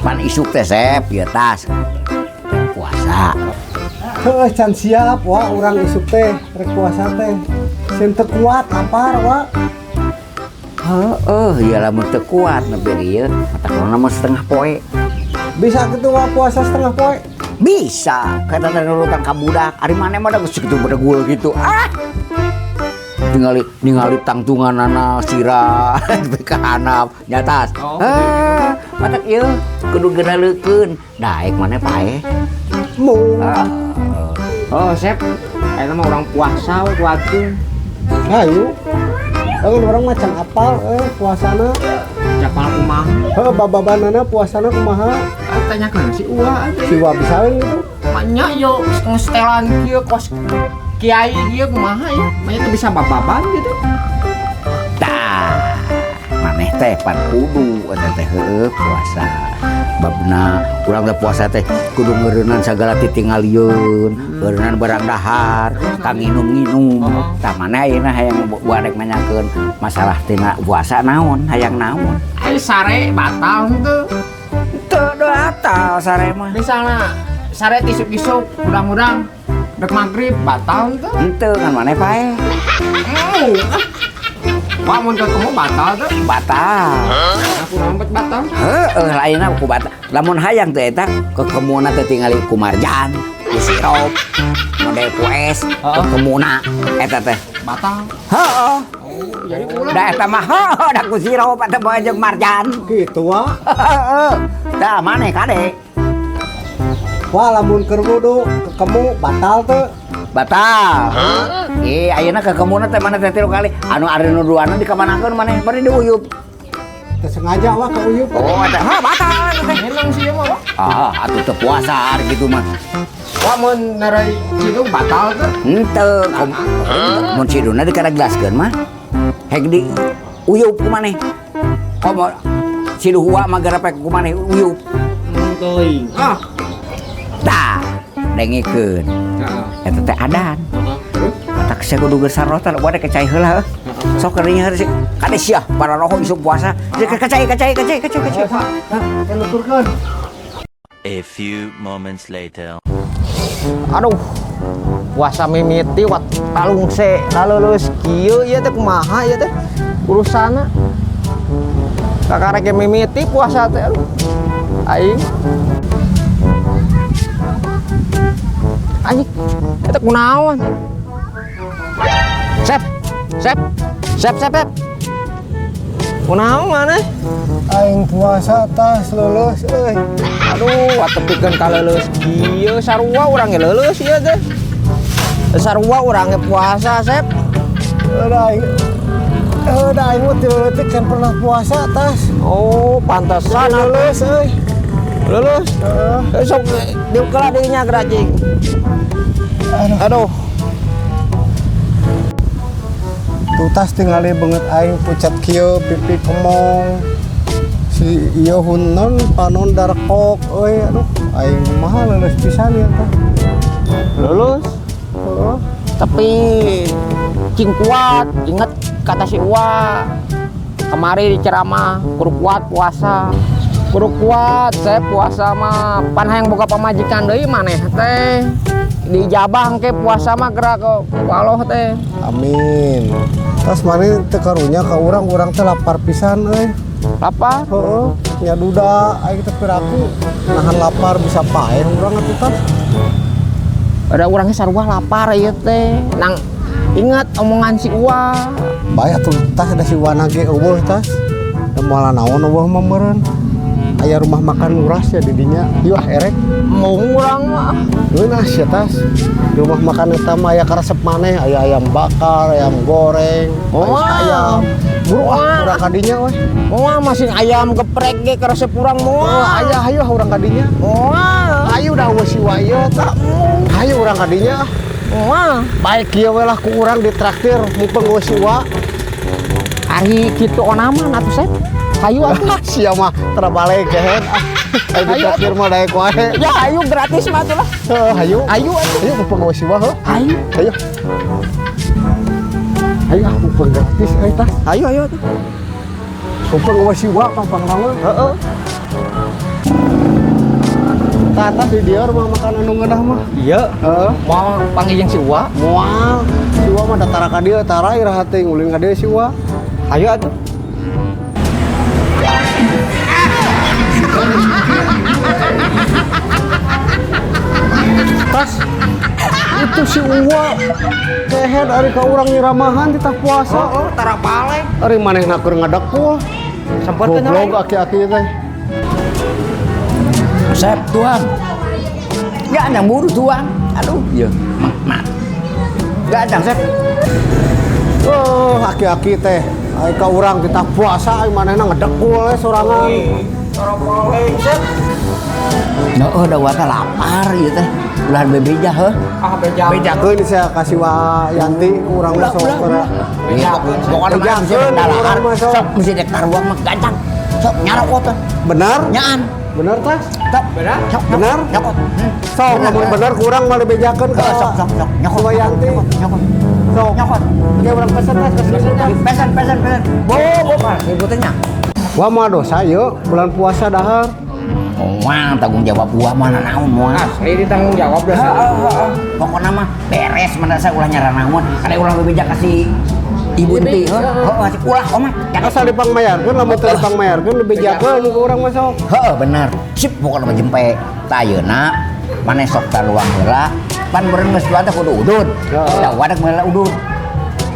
Pan isuk teh, Sep, ieu tas. Puasa. Heuh, can siap, Wa, urang isuk teh rek puasa teh. Sieun teu kuat lapar, Wa. Heeh, ya lamun teu kuat nepi ieu, mata corona mah setengah poe. Bisa kitu, Wa, puasa setengah poe? Bisa, kata nurutan ka budak. Ari maneh mah da geus kitu bedegul gitu. Ah. Ningali ningali tangtunganana sirah nepi ka handap nya tas. Oh. Ah, matak ieu kudu geunaleukeun. Daek maneh paeh. Mung. Ah. Oh, Sep. Eta mah urang puasa we kuatkeun. Hayu. Euy, urang mah can apal puasana. Japal kumaha? Heuh, bababanana puasana kumaha? Ah, tanyakeun si Uwa atuh. Si Uwa bisaeun gitu. Maknya yo setelan kieu kos kiai kieu kumaha ya? Maknya teu bisa bababan gitu. Tah, maneh teh pan kudu eta teh heueuh puasa. Babna urang teh puasa teh kudu ngeureunnan sagala titingalieun, ngeureunnan barang dahar, ka nginum-nginum. Tah, maneh ayeuna hayang buat rek nanyakeun masalah tina puasa naon, hayang naon? Ai sare batal henteu? Teu batal sare mah. Misalnya sare tisuk-isuk hudang-hudang dek maghrib batal henteu? Henteu, kan maneh paeh. Wah, mun ketemu batal tuh. Batal. Aku rambut batal. Heeh, lainna ku batal. Lamun hayang teh eta kekemuna teh tingali ku marjan, ku sirup, model ku es, kekemuna eta teh. Batal. Heeh. Oh, jadi ulah. Da eta mah heuh da ku sirup eta mah jeung marjan. Gitu, Wa. Heeh. Tah, maneh kade. Wah, lamun keur wudu kekemu batal teu? Batal. Eh, ayeuna kekemuna teh maneh teh tilu kali. Anu ari nu duana dikamanakeun maneh bari diuyup. Teu sengaja, Wa, ka uyup. Oh, eta ha batal eta teh. Memang sih mah, Wah. Ah, atuh teu puasa ari kitu mah. Wah, mun nerai cidu batal tuh. Henteu, mun ciduna dikaragelaskeun mah hek di uyup ku maneh. Komo cidu huwa mah garapek ku maneh uyup. Teuing. Ah. Tah, dengekeun. Heeh. Eta teh adan. Heeh. Terus? Matak sia kudu geus sarotan buat ke cai heula heuh. Sok keur nya sih. Kade sia para roho isuk puasa. Ke cai ke cai ke cai ke cai ke cai. Nuturkeun. A few moments later. Aduh. Puasa mimiti wat talungse laleuleus kieu ieu teh kumaha ieu teh urusanna. Kakarek ge mimiti puasa teh aduh. Aing. Anjing, eta kunaon? Sep, sep, sep, sep, sep. Kunaon maneh? Aing puasa tas lulus euy. Aduh, atepikeun ka leuleus kieu sarua urang ge leuleus ieu teh. Sarua urang ge puasa, Sep. Udah aing. Udah aing mah ti leutik can pernah puasa tas. Oh, pantesan lulus euy. Lulus. Heeh. Sok diukelah dirinya gerajing. Aduh. Aduh. Tuh tas tingali banget aing pucat kieu pipi kemong. Si ieu hunon panon darekok euy, aduh aing kumaha lulus pisan ya teh. Lulus. Heeh. Tapi cing kuat, inget kata si Uwa. Kemari di ceramah, kudu kuat puasa. Kudu kuat, saya puasa mah pan hayang boga pamajikan deui maneh teh. Dijabah engke puasa mah gerak ke waloh teh. Amin. Tas maneh teu karunya ka urang, urang teh lapar pisan euy. Lapar? Heeh, nya duda aing teh piraku nahan lapar bisa paeh urang atuh tas. Ada urangnya sarua lapar ieu teh. Nang ingat omongan si Uwa. Bae atuh tas ada si Uwa ge eueuh tas. Da moal naon eueuh mah meureun. Aya rumah makan uras ya di dinya. Yuh ah erek. Mau urang mah. Ngeunah sia tas. Di rumah makan eta mah aya karesep maneh, aya ayam bakar, ayam goreng, Moal. pais ayam. Buru ah Moal. urang ka dinya we. Moal masih ayam geprek ge karesep urang moal. Oh, aya hayu ah urang ka dinya. Moal. Ayo dah eueuh si Wa ieu tah. Hayu urang ka dinya. Moal. Baik kieu we lah ku urang ditraktir mumpung eueuh si Wa. Ari kitu onaman atuh Sep. Hayu atuh. Sia mah terbalik kehed. Ah, ayo ditraktir mah daek wae. Ya hayu gratis mah atuh lah. Heuh, hayu. Hayu atuh. Hayu mumpung eueuh si Wa heuh. Hayu. Hayu. Hayu ah mumpung gratis euy tah. Hayu hayu atuh. Kupang awas si Wa pang mah. Heeh. Ka atas di dia rumah makan anu ngeunah mah. Iya. Heeh. Mau panggil jeung si Uwa. Moal. Si Wa mah datara ka dieu tara iraha teh ulin ka dieu si Wa. Ayo atuh. Tas itu si Uwa kehed ari ka urang nyiramahan titah puasa. Oh, tara paleng. Ari manehna keur ngadekul. Sampeurkeun. Goblok aki-aki teh. Sep tuan. Gak ada buru tuan. Aduh, iya. Mak. Gak ada, Sep. Oh, aki-aki teh. Ari ka urang titah puasa ari manehna ngedekul we sorangan. Tara paleng, Sep. Nah, da wa teh lapar ieu teh. Ulah bebeja heuh. Ah, beja. Bejakeun saya kasih Wa Yanti ku urang mah sok ora. Pokoknya mah mesti Bejakeun dalahar. urang mah sok. Sok mesti dek taruang mah gancang. Sok nyarokot teh. Benar? Nyaan. Benar tas? Sok. Benar? Sok. Benar? Nyokot. Sok lamun bener kurang malah bejakeun ka Sok sok sok. Nyokot. Wa Yanti. Nyokot. Nyokot. Sok. Nyokot. Oke urang pesen tas pesen tas. Pesan pesan pesan. Bo bo pak. Ibu teh nya. Wah mah dosa yeuh bulan puasa dahar. Moal tanggung jawab gua mana naon moal. Asli ditanggung jawab dah. Heeh. Pokokna mah beres mana saya ulah nyaranaon. Kada ulah bebeja kasih ibu enti heuh. Heeh, si ulah omat. Asal dipangmayarkeun lamun teu dipangmayarkeun dibejakeun ku urang mah sok. Heeh, bener. Sip pokokna mah jempe. Tah ayeuna maneh sok taluang heula. Pan beureun geus dua teh kudu udud. Heeh. Da wadak meula udud.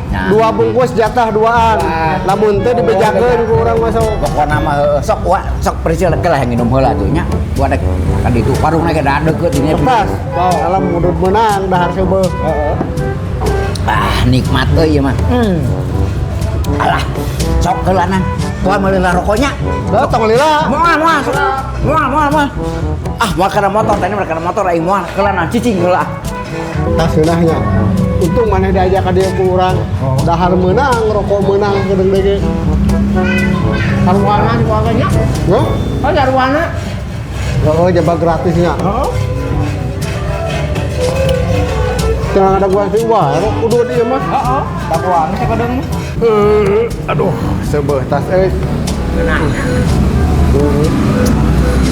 Nah, Dua bungkus jatah duaan. Lamun teu dibejakeun ku urang mah sok. Pokokna mah heueuh sok wa sok persil lah nginum heula tuh nya. Wadak ka ditu warungna ge da deukeut dinya. Pas. Alam udud meunang dahar seubeuh. Heeh. Ah, nikmat euy ieu mah. Alah, sok heulanan. Tuan meuli rokoknya. Heuh tong lila. Moal moal sok. Moal moal moal. Ah, moal kana motor tadi moal kana motor aing moal heulanan cicing heula. Tas geunahnya. Untung maneh diajak ka dieu ku urang. Dahar meunang, rokok meunang geudeung deui ge. Sarwana juga nya. Heuh? Oh, sarwana. Heeh, jaba gratisnya. Heeh. Tinggal ada gua sih, wah, kudu ieu mah. Heeh. Dagoan teh kadang. Aduh, seubeuh tas euy.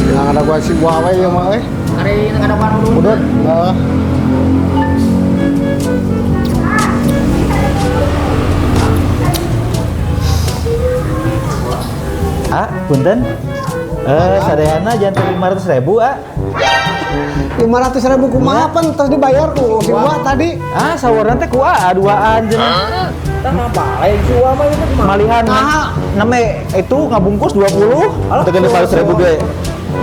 Tinggal ada gua sih wah we ieu mah euy. Ari ngadagoan udud. Udud, heeh. Ah, punten. Sadayana janten 500.000, ah. 500.000 kumaha pan tos dibayar ku si Wa tadi. Ah, sawarna teh ku aa duaan cenah. Tah balik si Wa mah itu kumaha? Malihan name itu ngabungkus 20, teu gede 500.000 ge.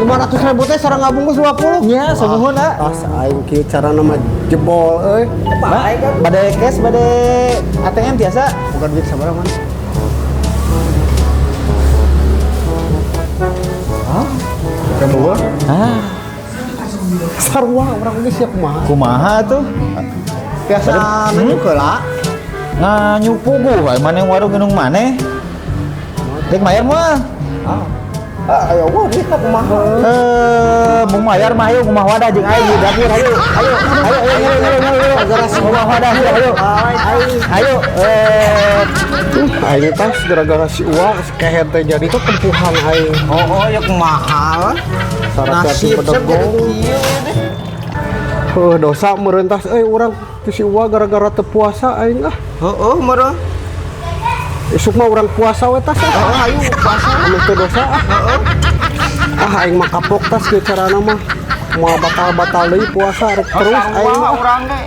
500.000 teh sareng ngabungkus 20. Nya, sumuhun ah. Tas aing kieu carana mah jebol euy. Balik kan. Bade cash, bade ATM tiasa. Bukan duit sabaraha man. Hah? Kedua? Ah, Sarua urang geus siap kumaha. kumaha tuh? Biasa nanyuk heula. Nganyupuguh, ai maneh warung nginung maneh. Dek mayar moal. Ah, ayo gua duitna kumaha. Mau mayar mah ayo kumaha wadah jeung aing di dapur ayo. Ayo, ayo, ayo, ayo, ayo, ayo. Kumaha wadah ayo. Ayo, Aing tas gara-gara si Uwa kehed teh jadi tuh tempuhan aing. Oh, ya kumaha. Sarasati Nasib sep jadi bedegong. kieu deh. Heuh, dosa meureun tas euy urang teu si Uwa gara-gara teu puasa aing ah. Heeh, meureun. Isuk mah urang puasa we tas ah. Heeh, ayo puasa. Anu teu dosa ah. Ah aing mah kapok tas kieu carana mah. Moal batal-batal deui puasa rek terus aing Sarua mah. urang ge.